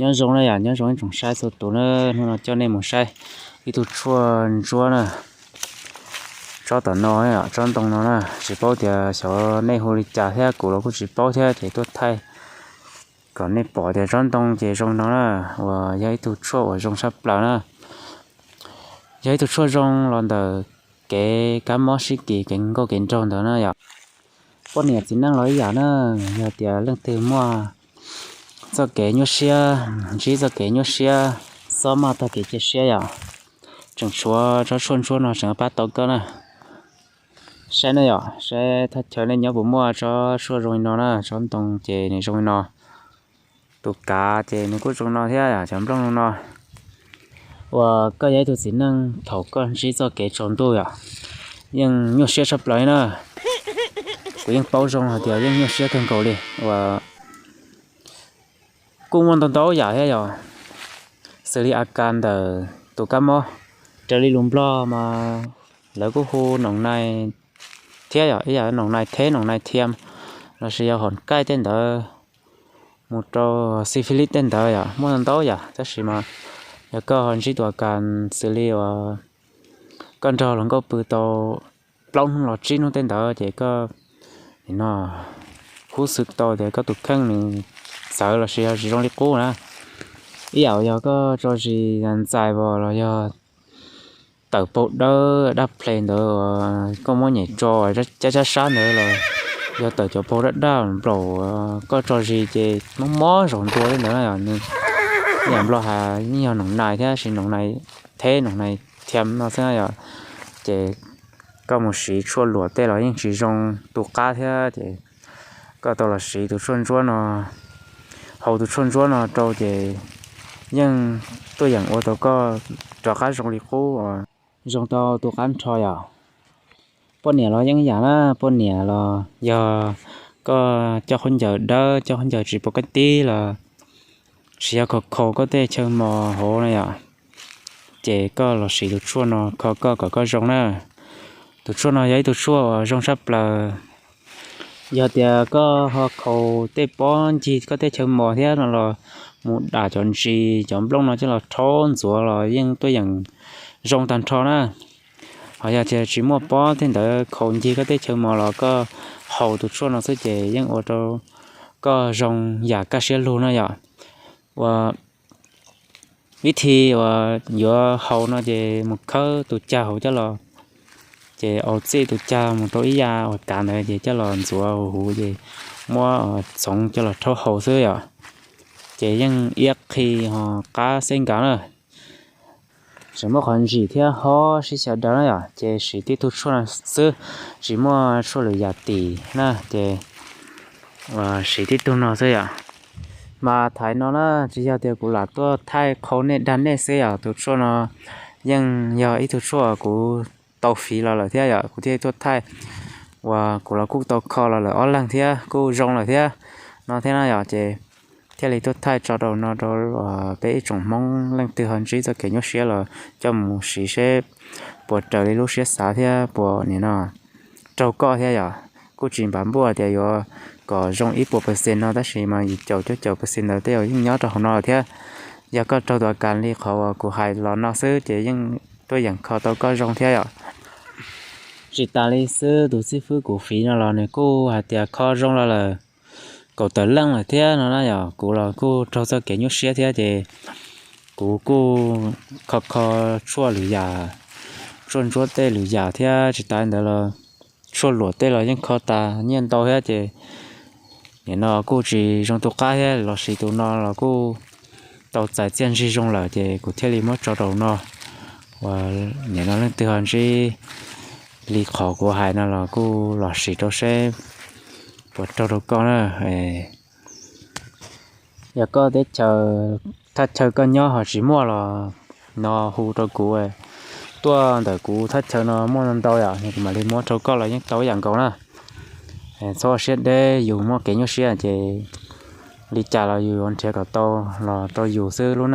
Nyob zoo na yom, nyob zoo ib tsoom saib txhua tus na, hnub no coj nej mus saib ib tug tshuaj ntsuab na, tsob tom no, tsob ntoo no na, tsis paub tias xyov nej hu li cas thiab, kuv los kuj tsis paub thiab ces tuaj thaij kom nej pom tias tsob ntoo ces zoo no na, uas yog ib tug tshuaj uas zoo tshaj plaws na, yog ib tug tshuaj zoo los ntawm kev kab mob sib kis kev nkauj kev nraug ntawd na yom. Poj niam txiv neej los ib yam na, yog tias leej twg muaj txoj kev nyuaj siab, ntsib txoj kev nyuaj siab, xob maj tag kev cia siab yom, tseem tshuav tsob tshuaj ntsuab no tseem pab tau koj na. Saib na yom, saib thaj chaw nej nyob puas muaj tsob tshuaj zoo li no na, tsob ntoo ces nws zoo li no, tus kav ces nws kuj zoo no thiab, cov nplooj zoo no. Uas koj yog ib tug txiv neej, thaum koj ntsib txoj kev tsaus ntuj yom, yeej nyuaj siab tshaj plaws li na. Kuv yeej paub zoo hais tias yeej nyuaj siab kawg nkaus li. Uas kuj muaj ntau ntau yam thiab yom, xws li a kas ntawm tus kab mob, raws li lus Nplog mas lawv kuj hu noom nais thiab yom, ib yam noom nais theb, noom nais thiam, lossis yog hom kaij tej ntawd, mus rau xi fi lib tej ntawd yom, muaj ntau yam. Tab sis mas yog koj ho ntsib tus a kas xws li uas koj nrog hluas nkauj pw tau plaub hnub los tsib hnub tej ntawd ces koj no hub xwm tau tias koj tus kheej nws txawv lossis yog tsis zoo li qub na. Ib yam yog koj tso zis ntxais los yog tawm paug dawb daj ple ntawd, koj muab nyem tso cab tsab sab ntawd los yog tawm cov paug daj daj nplaum, koj tso zis ces mob mob zaum ntua li ntawd na. Nws ib yam Nplog has yeej yog noom nais thiab, sis noom nais theb, noom nais thiam no xwb yom. Ces koj mus siv tshuaj luam tej los yeej tsis zoo tu qab thiab, ces koj tau los siv tus tshuaj ntsuab no, haus tus tshuaj ntsuab no rau ces yeej tuaj yeem ua tau koj rov qab zoo li qub, zoo tau tu qab nrho yom. Poj niam los yeej yam na, poj niam los yog koj coj khaub ncaws dawb, coj khaub ncaws tsis pom kab tib los sis yog khaus khaus koj tej chaw mos hauv na yom, ces koj los siv tus tshuaj no kho koj kom koj zoo na. Tus tshuaj no yog ib tug tshuaj uas zoo tshaj plaws. Yog tias koj ho khaus tej pob ncig koj tej chaw mos thiab no los mus dam cov ntsis cov nplooj no coj los rhaub ntxuav los yeej tuaj yeem zoo tag nrho na. Ho yog tias tsis muaj pob tej ntawd khaus ncig koj tej chaw mos los koj haus tus tshuaj no xwb ces yeej ua rau koj zoo yam kaj siab lug no yom. Ua vib thi uas yuav haus no ces mus khawb tus cag hauv coj los, ces au txij tus cag mus rau ib yam uas kav ntawd ces coj los ntxuav huv huv ces muab txoov coj los rhaub haus xwb yom. Ces yeej iab qhi ho qab xeb nkav na. Tseem muaj qhov ntsim thiab hob sib xyaw daws na yom, ces siv tib tug tshuaj no xwb, tsis muaj tshuaj lwm yam tim na, ces siv tib tug no xwb yom. Mas thaiv no na, tsis yog tias kuv lam tuaj thaij qhau nej dag nej xwb yom, tus tshuaj no yeej yog ib tug tshuaj kuv tau fiv los lawm thiab yom, kuv thiaj tuaj thaij uas kuv los kuj tau kho los lawm ob leeg thiab kuj zoo lawm thiab no thiab na yom, ces thiaj li tuaj thaij tso rau no rau peb ib tsoom Hmoob leej twg ho ntsib txoj kev nyuaj siab los coj mus siv seb puas raws li lub siab xav thiab puas nim no raug koj thiab yom. Kuj tsis npam npuaj tias yuav kom zoo ib puas percent no, tab sis mas yim caum cuaj caum percent ntawd tej zaum yeej nyob rau hauv no lawm thiab. Yog koj raug tus a kas li qhov uas kuv hais los no xwb ces yeej tuaj yeem kho tau koj zoo thiab yom. Tsis tas li xwb, tus xib fwb kuv fiv no los nws kuj hais tias kho zoo los lawm kaum tawm leej lawm thiab no na yom. Kuv los kuj raug txoj kev nyuaj siab thiab ces kuv kuj kho kho tshuaj lwm yam, tshuaj ntsuab tej lwm yam thiab tsis tas ntawd los tshuaj luam tej los yeej kho tas nyiaj ntau thiab ces nim no kuj tsis zoo tu qab thiab los siv tus no los kuj tau txais txiaj ntsig zoo lawm ces kuv thiaj li muab tso rau no. Uas nim no leej twg ho ntsib li qhov kuv hais no los kuj los siv rau seb puas raug rau koj na. Yog koj teb chaws, thaj chaw koj nyob ho tsis muaj los no hu rau kuv, tuaj ntawm kuv thaj chaw no muaj ntau yom, kuv mam li muab rau koj los yeej tau ib yam nkaus na. Txhob ua siab deb, yus muaj kev nyuaj siab ces li cas los yus yuav nrhiav kom tau los rau yus xwb lub